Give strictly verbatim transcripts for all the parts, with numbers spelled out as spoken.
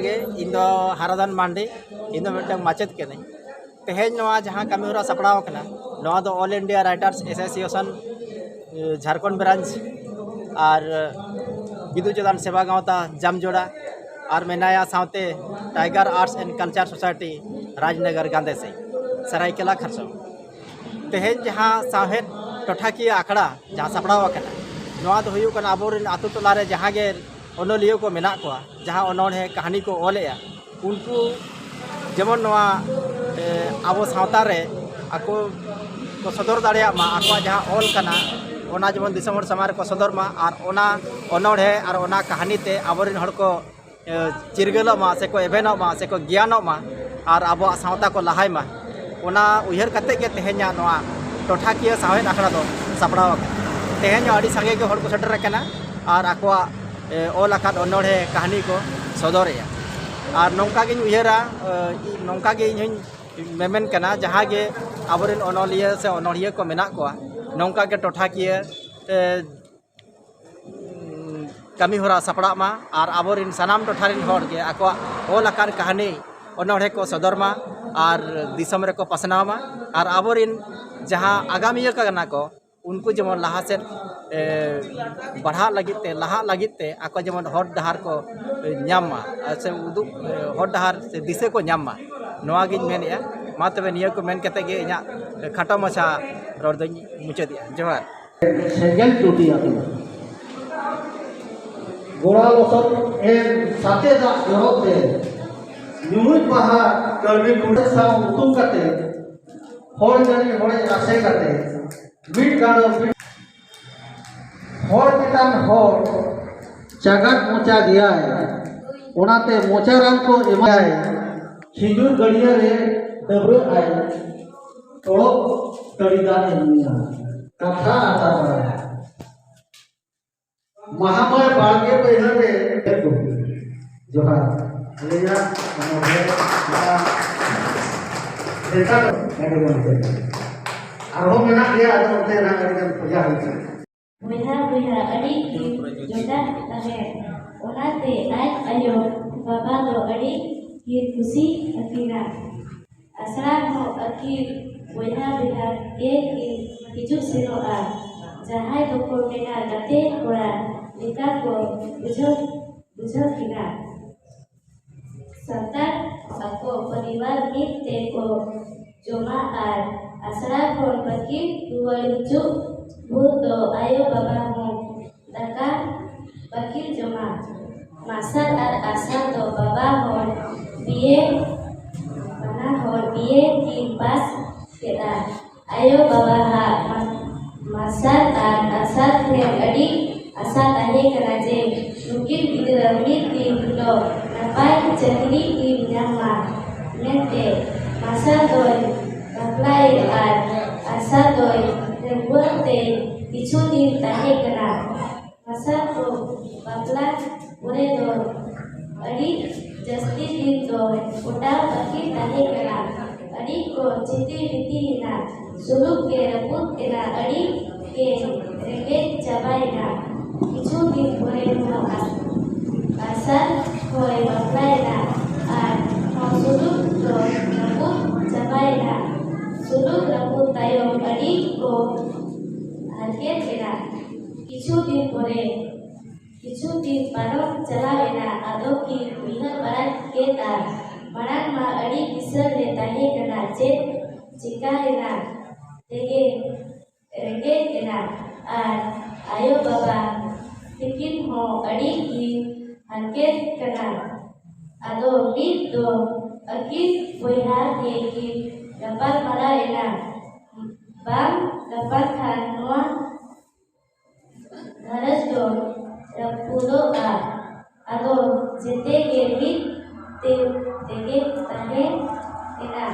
ᱜᱮ, ᱤᱧ ᱫᱚ ᱦᱟᱨᱟᱫᱷᱚᱱ ᱢᱟᱱᱰᱤ, ᱤᱧ ᱫᱚ ᱢᱤᱫᱴᱟᱝ ᱢᱟᱪᱮᱫ ᱠᱟᱹᱱᱟᱹᱧ᱾ ᱛᱮᱦᱮᱧ ᱱᱚᱣᱟ ᱡᱟᱦᱟᱸ ᱠᱟᱹᱢᱤ ᱦᱚᱨᱟ ᱥᱟᱯᱲᱟᱣ ᱟᱠᱟᱱᱟ, ᱱᱚᱣᱟ ᱫᱚ All India Writers Association, ᱮ, ᱡᱷᱟᱲᱠᱷᱚᱸᱰ branch ᱟᱨ ᱵᱤᱫᱩ ᱪᱟᱸᱫᱟᱱ ᱥᱮᱵᱟ ᱜᱟᱶᱛᱟ ᱡᱟᱢᱡᱚᱲᱟ ᱟᱨ ᱢᱮᱱᱟᱭᱟ ᱥᱟᱶᱛᱮ Tiger Arts and Culture Society Rajnagar ᱜᱟᱸᱫᱮᱥᱤ ᱥᱟᱨᱟᱭᱠᱮᱞᱟ ᱠᱷᱟᱨᱥᱚᱣᱟ᱾ ᱛᱮᱦᱮᱧ ᱡᱟᱦᱟᱸ ᱥᱟᱶᱦᱮᱫ ᱴᱚᱴᱷᱟᱠᱤᱭᱟᱹ ᱟᱠᱷᱲᱟ ᱡᱟᱦᱟᱸ ᱥᱟᱯᱲᱟᱣ ᱟᱠᱟᱱᱟ, ᱱᱚᱣᱟ ᱫᱚ ᱦᱩᱭᱩᱜ ᱠᱟᱱᱟ ᱟᱵᱚᱨᱮᱱ ᱟᱛᱳ ᱴᱚᱞᱟ ᱨᱮ ᱡᱟᱦᱟᱸ ᱜᱮ ᱚᱱᱚᱞᱤᱭᱟᱹ ᱠᱚ ᱢᱮᱱᱟᱜ ᱠᱚᱣᱟ, ᱡᱟᱦᱟᱸ ᱚᱱᱚᱬᱦᱮ ᱠᱟᱹᱦᱱᱤ ᱠᱚ ᱚᱞᱮᱜᱼᱟ, ᱩᱱᱠᱩ ᱡᱮᱢᱚᱱ ᱱᱚᱣᱟ, ᱮ, ᱟᱵᱚ ᱥᱟᱶᱛᱟ ᱨᱮ ᱟᱠᱚ ᱠᱚ ᱥᱚᱫᱚᱨ ᱫᱟᱲᱮᱭᱟᱜ ᱢᱟ, ᱟᱠᱚᱣᱟᱜ ᱡᱟᱦᱟᱸ ᱚᱞ ᱠᱟᱱᱟ ᱚᱱᱟ ᱡᱮᱢᱚᱱ ᱫᱤᱥᱚᱢ ᱦᱚᱲ ᱥᱟᱢᱟᱝ ᱨᱮᱠᱚ ᱥᱚᱫᱚᱨ ᱢᱟ, ᱟᱨ ᱚᱱᱟ ᱚᱱᱚᱬᱦᱮ ᱟᱨ ᱚᱱᱟ ᱠᱟᱹᱦᱱᱤ ᱛᱮ ᱟᱵᱚᱨᱮᱱ ᱦᱚᱲ ᱠᱚ, ᱮ, ᱪᱤᱨᱜᱟᱹᱞᱚᱜ ᱢᱟ, ᱥᱮᱠᱚ ᱮᱵᱷᱮᱱᱚᱜ ᱢᱟ, ᱥᱮᱠᱚ ᱜᱮᱭᱟᱱᱚᱜ ᱢᱟ, ᱟᱨ ᱟᱵᱚᱣᱟᱜ ᱥᱟᱶᱛᱟ ᱠᱚ ᱞᱟᱦᱟᱭ ᱢᱟ᱾ ᱚᱱᱟ ᱩᱭᱦᱟᱹᱨ ᱠᱟᱛᱮ ᱜᱮ ᱛᱮᱦᱮᱧᱟᱜ ᱱᱚᱣᱟ ᱴᱚᱴᱷᱟᱠᱤᱭᱟᱹ ᱥᱟᱶᱦᱮᱫ ᱟᱠᱷᱲᱟ ᱫᱚ ᱥᱟᱯᱲᱟᱣ ᱟᱠᱟᱱᱟ᱾ ᱛᱮᱦᱮᱧ ᱦᱚᱸ ᱟᱹᱰᱤ ᱥᱟᱸᱜᱮ ᱜᱮ ᱦᱚᱲ ᱠᱚ ᱥᱮᱴᱮᱨ ᱟᱠᱟᱱᱟ ᱟᱨ ᱟᱠᱚᱣᱟᱜ, ᱮ, ᱚᱞ ᱟᱠᱟᱫ ᱚᱱᱚᱬᱦᱮ ᱠᱟᱹᱦᱱᱤ ᱠᱚ ᱥᱚᱫᱚᱨᱮᱜᱼᱟ᱾ ᱟᱨ ᱱᱚᱝᱠᱟ ᱜᱤᱧ ᱩᱭᱦᱟᱹᱨᱟ, ᱮ, ᱱᱚᱝᱠᱟ ᱜᱮ ᱤᱧ ᱦᱚᱧ ᱢᱮᱢᱮᱱ ᱠᱟᱱᱟ, ᱡᱟᱦᱟᱸ ᱜᱮ ᱟᱵᱚᱨᱮᱱ ᱚᱱᱚᱞᱤᱭᱟᱹ ᱥᱮ ᱚᱱᱚᱲᱦᱤᱭᱟᱹ ᱠᱚ ᱢᱮᱱᱟᱜ ᱠᱚᱣᱟ, ᱱᱚᱝᱠᱟ ᱜᱮ ᱴᱚᱴᱷᱟᱠᱤᱭᱟᱹ, ᱮ, ᱠᱟᱹᱢᱤ ᱦᱚᱨᱟ ᱥᱟᱯᱲᱟᱜ ᱢᱟ ᱟᱨ ᱟᱵᱚᱨᱮᱱ ᱥᱟᱱᱟᱢ ᱴᱚᱴᱷᱟ ᱨᱮᱱ ᱦᱚᱲ ᱜᱮ ᱟᱠᱚᱣᱟᱜ ᱚᱞ ᱟᱠᱟᱱ ᱠᱟᱹᱦᱱᱤ ᱚᱱᱚᱬᱦᱮ ᱠᱚ ᱥᱚᱫᱚᱨ ᱢᱟ ᱟᱨ ᱫᱤᱥᱚᱢ ᱨᱮᱠᱚ ᱯᱟᱥᱱᱟᱣ ᱢᱟ᱾ ᱟᱨ ᱟᱵᱚᱨᱮᱱ ᱡᱟᱦᱟᱸ ᱟᱜᱟᱢᱤᱭᱟᱹ ᱠᱟᱱᱟ ᱠᱚ, ᱩᱱᱠᱩ ᱡᱮᱢᱚᱱ ᱞᱟᱦᱟ ᱥᱮᱫ, ᱮ, ᱵᱟᱲᱦᱟᱜ ᱞᱟᱹᱜᱤᱫ ᱛᱮ, ᱞᱟᱦᱟᱜ ᱞᱟᱹᱜᱤᱫ ᱛᱮ ᱟᱠᱚ ᱡᱮᱢᱚᱱ ᱦᱚᱨ ᱰᱟᱦᱟᱨ ᱠᱚ, ᱮ, ᱧᱟᱢ ᱢᱟ, ᱟᱨ ᱥᱮ ᱩᱫᱩᱜ, ᱮ, ᱦᱚᱨ ᱰᱟᱦᱟᱨ ᱥᱮ ᱫᱤᱥᱟᱹ ᱠᱚ ᱧᱟᱢ ᱢᱟ, ᱱᱚᱣᱟ ᱜᱤᱧ ᱢᱮᱱᱮᱫᱼᱟ᱾ ᱢᱟ ᱛᱚᱵᱮ, ᱱᱤᱭᱟᱹ ᱠᱚ ᱢᱮᱱ ᱠᱟᱛᱮ ᱜᱮ ᱤᱧᱟᱹᱜ ᱠᱷᱟᱴᱚ ᱢᱟᱪᱷᱟ ᱨᱚᱲ ᱫᱚᱧ ᱢᱩᱪᱟᱹᱫᱮᱜᱼᱟ᱾ ᱡᱚᱦᱟᱨ᱾ ᱥᱮᱸᱜᱮᱞ ᱪᱩᱴᱤ ᱟᱹᱛᱩ᱾ ᱜᱚᱲᱟ ᱞᱚᱥᱚᱫ ᱮᱢ ᱥᱟᱛᱮ ᱫᱟᱜ ᱡᱚᱨᱚᱜ ᱛᱮ, ᱧᱩᱢᱩᱡ ᱵᱟᱦᱟ ᱠᱟᱹᱲᱢᱤ ᱠᱩᱲᱟᱹ ᱥᱟᱶ ᱩᱛᱩ ᱠᱟᱛᱮ, ᱦᱚᱲ ᱡᱟᱹᱱᱤ ᱦᱚᱲᱮ ᱟᱥᱮ ᱠᱟᱛᱮ, ᱢᱤᱫ ᱜᱟᱸᱰᱚ ᱢᱤᱫ ᱦᱚᱲ ᱪᱮᱛᱟᱱ ᱦᱚᱲ ᱪᱟᱜᱟᱫ ᱢᱚᱪᱟ ᱜᱮᱭᱟᱭ, ᱚᱱᱟᱛᱮ ᱢᱚᱪᱟ ᱨᱟᱱ ᱠᱚ ᱮᱢᱟᱭ᱾ ᱠᱷᱤᱡᱩᱨ ᱜᱟᱹᱰᱭᱟᱹ ᱨᱮ ᱰᱟᱹᱵᱽᱨᱟᱹᱜ ᱟᱭ, ᱛᱚᱲᱚᱜ ᱛᱟᱹᱲᱤ ᱫᱟᱜ ᱮ ᱧᱩᱭᱟ᱾ ᱠᱟᱛᱷᱟ ᱟᱛᱟ ᱵᱟᱲᱟᱭᱟ᱾ ᱢᱟᱦᱟᱢᱟᱭ ᱵᱟᱲᱜᱮ ᱵᱟᱹᱭᱦᱟᱹᱲ ᱨᱮ᱾ ᱡᱚᱦᱟᱨ᱾ ᱟᱹᱞᱤᱧᱟᱜ ᱚᱱᱚᱬᱦᱮ ᱱᱚᱣᱟ ᱞᱮᱠᱟ ᱫᱚ ᱟᱹᱰᱤ ᱜᱟᱱ ᱜᱮ᱾ ᱟᱨᱦᱚᱸ ᱢᱮᱱᱟᱜ ᱜᱮᱭᱟ, ᱟᱫᱚ ᱚᱱᱛᱮ ᱱᱟᱜ ᱟᱹᱰᱤ ᱜᱟᱱ ᱠᱷᱚᱡᱟ ᱦᱩᱭ ᱠᱟᱱᱟ᱾ ᱵᱚᱭᱦᱟ ᱵᱚᱭᱦᱟ ᱟᱹᱰᱤ ᱠᱤᱱ ᱡᱚᱴᱟᱜ ᱛᱟᱦᱮᱸᱫ, ᱚᱱᱟᱛᱮ ᱟᱡ ᱟᱭᱳ ᱵᱟᱵᱟ ᱫᱚ ᱟᱹᱰᱤ ᱠᱤᱱ ᱠᱩᱥᱤ ᱟᱹᱠᱤᱱᱟ᱾ ᱟᱥᱲᱟ ᱦᱚᱸ ᱟᱹᱠᱤᱱ ᱵᱚᱭᱦᱟ ᱵᱚᱭᱦᱟ ᱜᱮ ᱠᱤᱱ ᱦᱤᱡᱩᱜ ᱥᱮᱱᱚᱜᱼᱟ᱾ ᱡᱟᱦᱟᱸᱭ ᱫᱚᱠᱚ ᱢᱮᱱᱟ ᱜᱟᱛᱮ ᱠᱚᱲᱟ ᱞᱮᱠᱟ ᱠᱚ ᱵᱩᱡᱷᱟᱹᱣ ᱵᱩᱡᱷᱟᱹᱣ ᱠᱤᱱᱟ᱾ ᱥᱟᱱᱛᱟᱲ ᱟᱠᱚ ᱯᱚᱨᱤᱵᱟᱨ ᱢᱤᱫ ᱛᱮ ᱠᱚ ᱡᱚᱢᱟ ᱟᱨ ᱟᱥᱲᱟ ᱠᱷᱚᱱ ᱵᱟᱹᱠᱤᱱ ᱨᱩᱣᱟᱹᱲ ᱦᱤᱡᱩᱜ ᱵᱷᱳᱨ ᱫᱚ ᱟᱭᱳ ᱵᱟᱵᱟ ᱦᱚᱸ ᱫᱟᱠᱟ ᱵᱟᱹᱠᱤᱱ ᱡᱚᱢᱟ᱾ ᱢᱟᱨᱥᱟᱞ ᱟᱨ ᱟᱨᱥᱟᱞ ᱫᱚ ᱵᱟᱵᱟ ᱦᱚᱲ ᱵᱤᱭᱮ ᱵᱟᱱᱟ ᱦᱚᱲ ᱵᱤᱭᱮ ᱠᱤᱱ ᱯᱟᱥ ᱠᱮᱫᱟ᱾ ᱟᱭᱳ ᱵᱟᱵᱟᱣᱟᱜ ᱢᱟ- ᱢᱟᱨᱥᱟᱞ ᱟᱨ ᱟᱨᱥᱟᱞ ᱴᱷᱮᱱ ᱟᱹᱰᱤ ᱟᱥᱟ ᱛᱟᱦᱮᱸ ᱠᱟᱱᱟ ᱡᱮ ᱱᱩᱠᱤᱱ ᱜᱤᱫᱽᱨᱟᱹ ᱢᱤᱫ ᱫᱤᱱ ᱦᱤᱞᱳᱜ ᱱᱟᱯᱟᱭ ᱪᱟᱹᱠᱨᱤ ᱠᱤᱱ ᱧᱟᱢ ᱢᱟ ᱢᱮᱱᱛᱮ᱾ ᱢᱟᱨᱥᱟᱞ ᱫᱚᱭ ᱵᱟᱯᱞᱟᱭᱮᱱ ᱟᱨ ᱟᱨᱥᱟᱞ ᱫᱚᱭ ᱰᱟᱺᱜᱩᱣᱟᱹ ᱛᱮ ᱠᱤᱪᱷᱩ ᱫᱤᱱ ᱛᱟᱦᱮᱸ ᱠᱟᱱᱟ᱾ ᱢᱟᱨᱥᱟᱞ ᱠᱚ ᱵᱟᱯᱞᱟ ᱯᱚᱨᱮ ᱫᱚ ᱟᱹᱰᱤ ᱡᱟᱹᱥᱛᱤ ᱫᱤᱱ ᱫᱚ ᱜᱚᱴᱟ ᱵᱟᱹᱠᱤ ᱛᱟᱦᱮᱸ ᱠᱟᱱᱟ᱾ ᱟᱹᱰᱤ ᱠᱚ ᱪᱤᱴᱤ ᱵᱤᱴᱤᱭᱮᱱᱟ᱾ ᱥᱩᱞᱩᱠ ᱜᱮ ᱨᱟᱹᱯᱩᱫ ᱮᱱᱟ᱾ ᱟᱹᱰᱤ ᱜᱮ ᱨᱮᱸᱜᱮᱡ ᱪᱟᱵᱟᱭᱮᱱᱟ᱾ ᱠᱤᱪᱷᱩ ᱫᱤᱱ ᱯᱚᱨᱮ ᱦᱚᱸ ᱟᱥ- ᱟᱥᱟᱨ ᱦᱚᱸᱭ ᱵᱟᱯᱞᱟᱭᱮᱱᱟ ᱟᱨ ᱦᱚᱸ ᱥᱩᱞᱩᱠ ᱫᱚ ᱨᱟᱹᱯᱩᱫ ᱪᱟᱵᱟᱭᱮᱱᱟ᱾ ᱥᱩᱞᱩᱠ ᱨᱟᱹᱯᱩᱫ ᱛᱟᱭᱚᱢ ᱟᱹᱰᱤ ᱠᱚ ᱦᱟᱨᱠᱮᱛ ᱮᱱᱟ᱾ ᱠᱤᱪᱷᱩ ᱫᱤᱱ ᱯᱚᱨᱮ ᱠᱤᱪᱷᱩ ᱫᱤᱱ ᱯᱟᱨᱚᱢ ᱪᱟᱞᱟᱣ ᱮᱱᱟ᱾ ᱟᱫᱚ ᱠᱤᱱ ᱩᱭᱦᱟᱹᱨ ᱵᱟᱲᱟ ᱠᱮᱫᱟ, ᱢᱟᱲᱟᱝ ᱢᱟ ᱟᱹᱰᱤ ᱠᱤᱥᱟᱹᱬ ᱞᱮ ᱛᱟᱦᱮᱸ ᱠᱟᱱᱟ, ᱪᱮᱫ ᱪᱤᱠᱟᱹᱭᱮᱱᱟ? ᱛᱮᱜᱮ ᱨᱮᱸᱜᱮᱡ ᱮᱱᱟ᱾ ᱟᱨ ᱟᱭᱳ ᱵᱟᱵᱟ ᱛᱤᱠᱤᱱ ᱦᱚᱸ ᱟᱹᱰᱤ ᱠᱤᱱ ᱦᱟᱨᱠᱮᱛ ᱠᱟᱱᱟ᱾ ᱟᱫᱚ ᱢᱤᱫ ᱫᱚ ᱟᱹᱠᱤᱱ ᱵᱚᱭᱦᱟ ᱜᱮ ᱠᱤᱱ ᱜᱟᱯᱟᱞ ᱢᱟᱨᱟᱣ ᱮᱱᱟ, ᱵᱟᱝ ᱜᱟᱯᱟᱞ ᱠᱷᱟᱱ ᱱᱚᱣᱟ ᱜᱷᱟᱨᱚᱸᱡᱽ ᱫᱚ ᱨᱟᱹᱯᱩᱫᱚᱜᱼᱟ᱾ ᱟᱫᱚ ᱡᱮᱛᱮ ᱜᱮ ᱢᱤᱫ ᱛᱮ ᱛᱮᱜᱮ ᱛᱟᱦᱮᱸ ᱮᱱᱟ᱾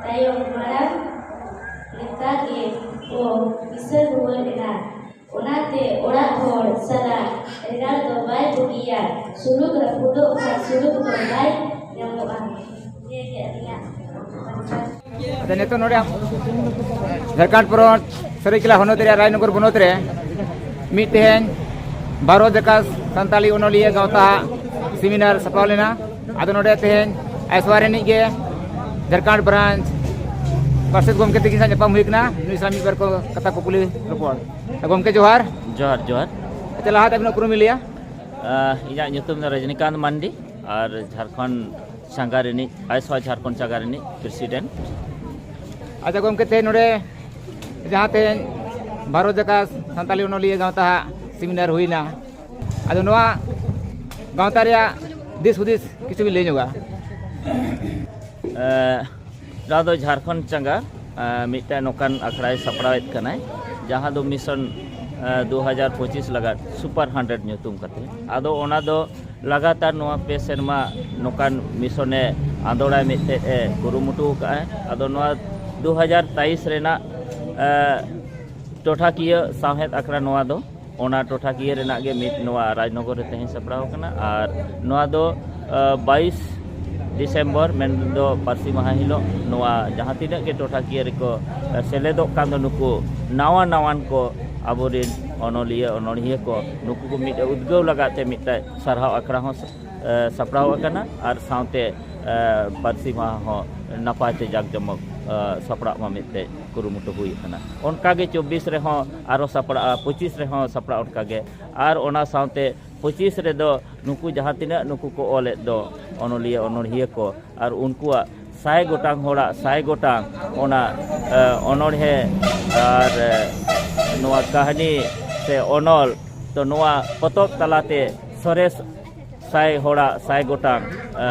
ᱛᱟᱭᱚᱢ ᱢᱟᱲᱟᱝ ᱞᱮᱠᱟ ᱜᱮ ᱠᱚ ᱠᱤᱥᱟᱹᱬ ᱨᱩᱣᱟᱹᱲ ᱮᱱᱟ᱾ ᱚᱱᱟᱛᱮ ᱚᱲᱟᱜ ᱦᱚᱲ ᱥᱟᱞᱟᱜ ᱨᱮᱲᱟᱲ ᱫᱚ ᱵᱟᱭ ᱵᱩᱜᱤᱭᱟ᱾ ᱥᱩᱞᱩᱠ ᱨᱟᱹᱯᱩᱫᱚᱜ ᱠᱷᱟᱱ ᱥᱩᱞᱩᱠ ᱫᱚ ᱵᱟᱭ ᱧᱟᱢᱚᱜᱼᱟ᱾ ᱱᱤᱭᱟᱹ ᱜᱮ ᱟᱹᱞᱤᱧᱟᱜ ᱠᱟᱛᱷᱟ᱾ ᱟᱫᱚ ᱱᱤᱛᱚᱜ ᱱᱚᱰᱮ ᱡᱷᱟᱲᱠᱷᱚᱸᱰ ᱯᱚᱱᱚᱛ ᱥᱟᱹᱨᱟᱹᱭᱠᱮᱞᱟ ᱦᱚᱱᱚᱛ ᱨᱮᱭᱟᱜ ᱨᱟᱡᱽᱱᱚᱜᱚᱨ ᱵᱚᱱᱚᱛ ᱨᱮ ᱢᱤᱫ ᱛᱮᱦᱮᱧ ᱵᱷᱟᱨᱚᱛ ᱡᱟᱠᱟᱛ ᱥᱟᱱᱛᱟᱲᱤ ᱚᱱᱚᱞᱤᱭᱟᱹ ᱜᱟᱶᱛᱟ ᱥᱮᱢᱤᱱᱟᱨ ᱥᱟᱯᱲᱟᱣ ᱞᱮᱱᱟ᱾ ᱟᱫᱚ ᱱᱚᱰᱮ ᱛᱮᱦᱮᱧ ᱟᱭᱮᱥᱣᱟ ᱨᱤᱱᱤᱡ ᱜᱮ ᱡᱷᱟᱲᱠᱷᱚᱸᱰ ᱵᱨᱟᱧᱪ ᱯᱟᱨᱥᱮᱛ ᱜᱚᱢᱠᱮ ᱛᱟᱹᱠᱤᱱ ᱥᱟᱶ ᱧᱟᱯᱟᱢ ᱦᱩᱭ ᱠᱟᱱᱟ᱾ ᱱᱩᱭ ᱥᱟᱶ ᱢᱤᱫ ᱵᱟᱨ ᱠᱚ ᱠᱟᱛᱷᱟ ᱠᱩᱠᱞᱤ ᱨᱚᱯᱚᱲ᱾ ᱜᱚᱢᱠᱮ ᱡᱚᱦᱟᱨ᱾ ᱡᱚᱦᱟᱨ, ᱡᱚᱦᱟᱨ᱾ ᱟᱪᱪᱷᱟ, ᱞᱟᱦᱟᱛᱮ ᱟᱹᱵᱤᱱᱟᱜ ᱩᱯᱨᱩᱢ ᱵᱤᱱ ᱞᱟᱹᱭᱟ? ᱟᱦ, ᱤᱧᱟᱹᱜ ᱧᱩᱛᱩᱢ ᱫᱚ ᱨᱚᱡᱽᱱᱤᱠᱟᱱᱛ ᱢᱟᱱᱰᱤ ᱟᱨ ᱡᱷᱟᱲᱠᱷᱚᱸᱰ ᱪᱟᱸᱜᱟ ᱨᱤᱱᱤᱡ, ᱟᱭᱮᱥᱣᱟ ᱡᱷᱟᱲᱠᱷᱚᱸᱰ ᱪᱟᱸᱜᱟ ᱨᱤᱱᱤᱡ ᱯᱨᱮᱥᱤᱰᱮᱱᱴ᱾ ᱟᱪᱪᱷᱟ ᱜᱚᱢᱠᱮ, ᱛᱮᱦᱮᱧ ᱱᱚᱰᱮ ᱡᱟᱦᱟᱸ ᱛᱮᱦᱮᱧ ᱵᱷᱟᱨᱚᱛ ᱡᱟᱠᱟᱛ ᱥᱟᱱᱛᱟᱲᱤ ᱚᱱᱚᱞᱤᱭᱟᱹ ᱜᱟᱶᱛᱟ ᱦᱟᱜ ᱥᱮᱢᱤᱱᱟᱨ ᱦᱩᱭᱱᱟ, ᱟᱫᱚ ᱱᱚᱣᱟ ᱜᱟᱶᱛᱟ ᱨᱮᱭᱟᱜ ᱫᱤᱥ ᱦᱩᱫᱤᱥ ᱠᱤᱪᱷᱩ ᱵᱤᱱ ᱞᱟᱹᱭ ᱧᱚᱜᱟ? ᱮ, ᱱᱚᱣᱟ ᱫᱚ ᱡᱷᱟᱲᱠᱷᱚᱸᱰ ᱪᱟᱸᱜᱟ, ᱮ, ᱢᱤᱫᱴᱟᱝ ᱱᱚᱝᱠᱟᱱ ᱟᱠᱷᱲᱟᱭ ᱥᱟᱯᱲᱟᱣᱮᱫ ᱠᱟᱱᱟᱭ, ᱡᱟᱦᱟᱸ ᱫᱚ ᱢᱤᱥᱚᱱ, ᱮ, ᱫᱩ ᱦᱟᱡᱟᱨ ᱯᱚᱸᱪᱤᱥ ᱞᱟᱜᱟᱫ ᱥᱩᱯᱟᱨ ᱦᱟᱱᱰᱨᱮᱰ ᱧᱩᱛᱩᱢ ᱠᱟᱛᱮ᱾ ᱟᱫᱚ ᱚᱱᱟ ᱫᱚ ᱞᱟᱜᱟᱛᱟᱨ ᱱᱚᱣᱟ ᱯᱮ ᱥᱮᱨᱢᱟ ᱱᱚᱝᱠᱟᱱ ᱢᱤᱥᱚᱱᱮ ᱟᱸᱫᱳᱲᱟᱭ ᱢᱮᱱᱛᱮ ᱮ ᱠᱩᱨᱩᱢᱩᱴᱩ ᱟᱠᱟᱫᱼᱟᱭ᱾ ᱟᱫᱚ ᱱᱚᱣᱟ ᱫᱩ ᱦᱟᱡᱟᱨ ᱛᱮᱭᱤᱥ ᱨᱮᱱᱟᱜ, ᱮ, ᱴᱚᱴᱷᱟᱠᱤᱭᱟᱹ ᱥᱟᱶᱦᱮᱫ ᱟᱠᱷᱲᱟ ᱱᱚᱣᱟ ᱫᱚ, ᱚᱱᱟ ᱴᱚᱴᱷᱟᱠᱤᱭᱟᱹ ᱨᱮᱱᱟᱜ ᱜᱮ ᱢᱤᱫ ᱱᱚᱣᱟ ᱨᱟᱡᱽᱱᱚᱜᱚᱨ ᱨᱮ ᱛᱮᱦᱮᱧ ᱥᱟᱯᱲᱟᱣ ᱟᱠᱟᱱᱟ᱾ ᱟᱨ ᱱᱚᱣᱟ ᱫᱚ, ᱮ, ᱵᱟᱭᱤᱥ ᱰᱤᱥᱮᱢᱵᱚᱨ, ᱢᱮᱱᱫᱚ ᱯᱟᱹᱨᱥᱤ ᱢᱟᱦᱟ ᱦᱤᱞᱳᱜ, ᱱᱚᱣᱟ ᱡᱟᱦᱟᱸ ᱛᱤᱱᱟᱹᱜ ᱜᱮ ᱴᱚᱴᱷᱟᱠᱤᱭᱟᱹ ᱨᱮᱠᱚ, ᱮ, ᱥᱮᱞᱮᱫᱚᱜ ᱠᱟᱱ ᱫᱚ, ᱱᱩᱠᱩ ᱱᱟᱣᱟ ᱱᱟᱣᱟᱱ ᱠᱚ ᱟᱵᱚᱨᱮᱱ ᱚᱱᱚᱞᱤᱭᱟᱹ ᱚᱱᱚᱬᱦᱤᱭᱟᱹ ᱠᱚ, ᱱᱩᱠᱩ ᱠᱚ ᱢᱤᱫ ᱩᱫᱽᱜᱟᱹᱣ ᱞᱟᱜᱟᱫ ᱛᱮ ᱢᱤᱫᱴᱟᱝ ᱥᱟᱨᱦᱟᱣ ᱟᱠᱷᱲᱟ ᱦᱚᱸ, ᱮ, ᱥᱟᱯᱲᱟᱣ ᱟᱠᱟᱱᱟ᱾ ᱟᱨ ᱥᱟᱶᱛᱮ, ᱮ, ᱯᱟᱹᱨᱥᱤ ᱢᱟᱦᱟ ᱦᱚᱸ ᱱᱟᱯᱟᱭ ᱛᱮ ᱡᱟᱠ ᱡᱚᱢᱚᱠ, ᱮ, ᱥᱟᱯᱲᱟᱜ ᱢᱟ ᱢᱤᱫᱴᱮᱡ ᱠᱩᱨᱩᱢᱩᱴᱩ ᱦᱩᱭ ᱟᱠᱟᱱᱟ᱾ ᱚᱱᱠᱟᱜᱮ ᱪᱚᱵᱵᱤᱥ ᱨᱮᱦᱚᱸ ᱟᱨᱚ ᱥᱟᱯᱲᱟᱜᱼᱟ, ᱯᱚᱸᱪᱤᱥ ᱨᱮᱦᱚᱸ ᱥᱟᱯᱲᱟᱜᱼᱟ ᱚᱱᱠᱟᱜᱮ᱾ ᱟᱨ ᱚᱱᱟ ᱥᱟᱶᱛᱮ ᱯᱚᱸᱪᱤᱥ ᱨᱮᱫᱚ ᱱᱩᱠᱩ ᱡᱟᱦᱟᱸ ᱛᱤᱱᱟᱹᱜ ᱱᱩᱠᱩ ᱠᱚ ᱚᱞᱮᱫ ᱫᱚ, ᱚᱱᱚᱞᱤᱭᱟᱹ ᱚᱱᱚᱬᱦᱤᱭᱟᱹ ᱠᱚ, ᱟᱨ ᱩᱱᱠᱩᱣᱟᱜ ᱥᱟᱭ ᱜᱚᱴᱟᱝ ᱦᱚᱲᱟᱜ ᱥᱟᱭ ᱜᱚᱴᱟᱝ ᱚᱱᱟ, ᱮ, ᱚᱱᱚᱬᱦᱮ ᱟᱨ, ᱮ, ᱱᱚᱣᱟ ᱠᱟᱹᱦᱱᱤ ᱥᱮ ᱚᱱᱚᱞ, ᱛᱚ ᱱᱚᱣᱟ ᱯᱚᱛᱚᱵ ᱛᱟᱞᱟᱛᱮ ᱥᱚᱨᱮᱥ ᱥᱟᱭ ᱦᱚᱲᱟᱜ ᱥᱟᱭ ᱜᱚᱴᱟᱝ, ᱮ,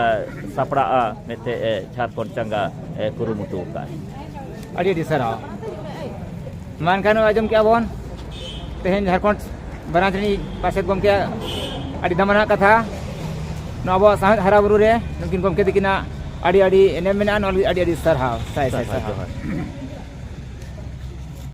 ᱥᱟᱯᱲᱟᱜᱼᱟ ᱢᱮᱱᱛᱮ, ᱮ, ᱡᱷᱟᱲᱠᱷᱚᱸᱰ ᱪᱟᱸᱜᱟ, ᱮ, ᱠᱩᱨᱩᱢᱩᱴᱩ ᱟᱠᱟᱫᱼᱟ᱾ ᱟᱹᱰᱤ ᱟᱹᱰᱤ ᱥᱟᱨᱦᱟᱣ᱾ ᱢᱟ ᱮᱱᱠᱷᱟᱱ ᱟᱸᱡᱚᱢ ᱠᱮᱜᱼᱟ ᱵᱚᱱ ᱛᱮᱦᱮᱧ ᱡᱷᱟᱲᱠᱷᱚᱸᱰ ᱵᱨᱟᱧᱪ ᱨᱤᱱᱤᱡ ᱯᱟᱨᱥᱮᱛ ᱜᱚᱢᱠᱮᱭᱟᱜ ᱟᱹᱰᱤ ᱫᱟᱢᱟᱱᱟᱜ ᱠᱟᱛᱷᱟ᱾ ᱱᱚᱣᱟ ᱟᱵᱚᱣᱟᱜ ᱥᱟᱶᱦᱮᱫ ᱦᱟᱨᱟ ᱵᱩᱨᱩ ᱨᱮ ᱱᱩᱠᱤᱱ ᱜᱚᱢᱠᱮ ᱛᱟᱹᱠᱤᱱᱟᱜ ᱟᱹᱰᱤ ᱟᱹᱰᱤ ᱮᱱᱮᱢ ᱢᱮᱱᱟᱜᱼᱟ᱾ ᱱᱚᱣᱟ ᱞᱟᱹᱜᱤᱫ ᱟᱹᱰᱤ ᱟᱹᱰᱤ ᱥᱟᱨᱦᱟᱣ, ᱥᱟᱭ ᱥᱟᱭ ᱥᱟᱨᱦᱟᱣ, ᱥᱟᱨᱦᱟᱣ᱾ ᱡᱚᱦᱟᱨ᱾